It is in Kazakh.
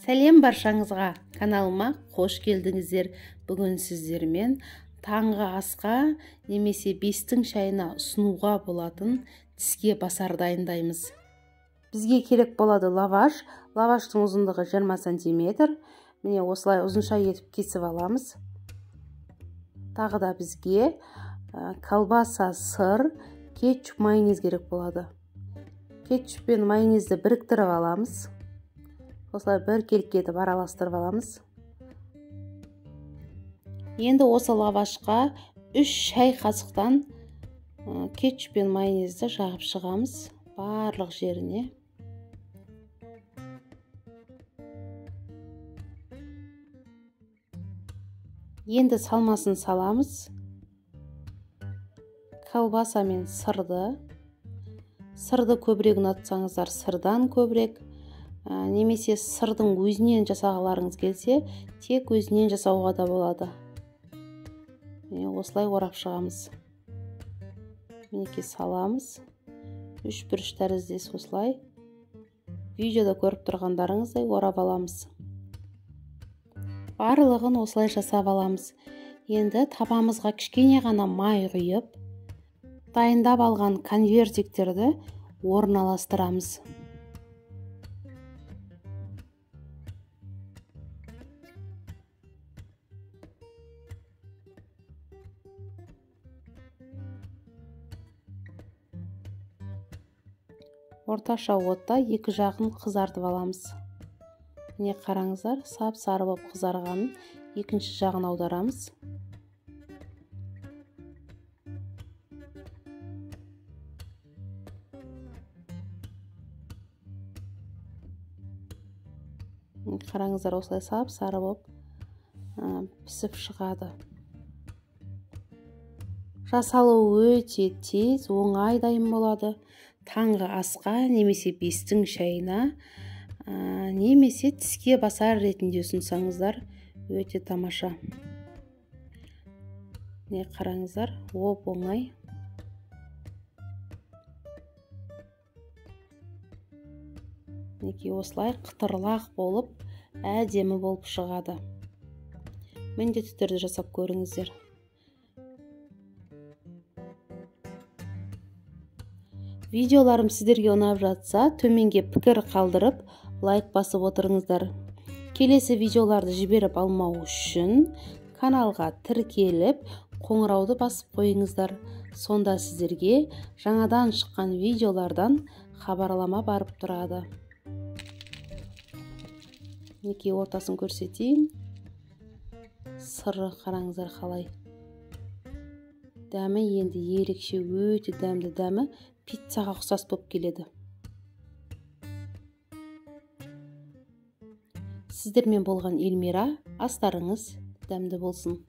Сәлем баршаңызға, каналыма қош келдіңіздер. Бүгін сіздермен таңғы асқа немесе бестің шайына ұсынуға болатын тіске басар дайындаймыз. Бізге керек болады лаваш. Лаваштың ұзындығы 20 сантиметр. Міне осылай ұзынша етіп кесіп аламыз. Тағы да бізге колбаса, сыр, кетчуп, майонез керек болады. Кетчуп пен майонезді біріктіріп аламыз. Осылай бір келкі етіп араластырып аламыз. Енді осы лавашқа 3 шай қасықтан кетчуп пен майонезді жағып шығамыз барлық жеріне. Енді салмасын саламыз. Колбаса мен сырды. Сырды көбірек ұнатсаңыздар, сырдан көбірек, немесе сырдың өзінен жасағыларыңыз келсе, тек өзінен жасауға да болады. Міне осылай орап шығамыз. Мінекей саламыз. Үш бұрыш тәріздес осылай. Видеода көріп тұрғандарыңыздай орап аламыз. Барлығын осылай жасап аламыз. Енді табамызға кішкене ғана май құйып, дайындап алған конвертиктерді орналастырамыз. Орташа отта екі жағын қызартып аламыз. Міне қараңыздар, сап-сары болып қызарғанын екінші жағын аударамыз. Қараңыздар, осылай сап-сары болып пісіп шығады. Жасалуы өте тез, оңай дайын болады. Таңғы асқа немесе бестің шайына, немесе тіске басар ретінде ұсынсаңыздар өте тамаша. Міне қараңыздар, оп-оңай. Мінекей осылай қытырлақ болып, әдемі болып шығады. Міндетті түрде жасап көріңіздер. Видеоларым сіздерге ұнап жатса, төменге пікір қалдырып, лайк басып отырыңыздар. Келесі видеоларды жіберіп алмау үшін каналға тіркеліп, қоңырауды басып қойыңыздар. Сонда сіздерге жаңадан шыққан видеолардан хабарлама барып тұрады. Мінекей ортасын көрсетейін. Сыры қараңыздар қалай. Дәмі енді ерекше, өте дәмді, дәмі пиццаға ұқсас болып келеді. Сіздермен болған Эльмира, астарыңыз дәмді болсын.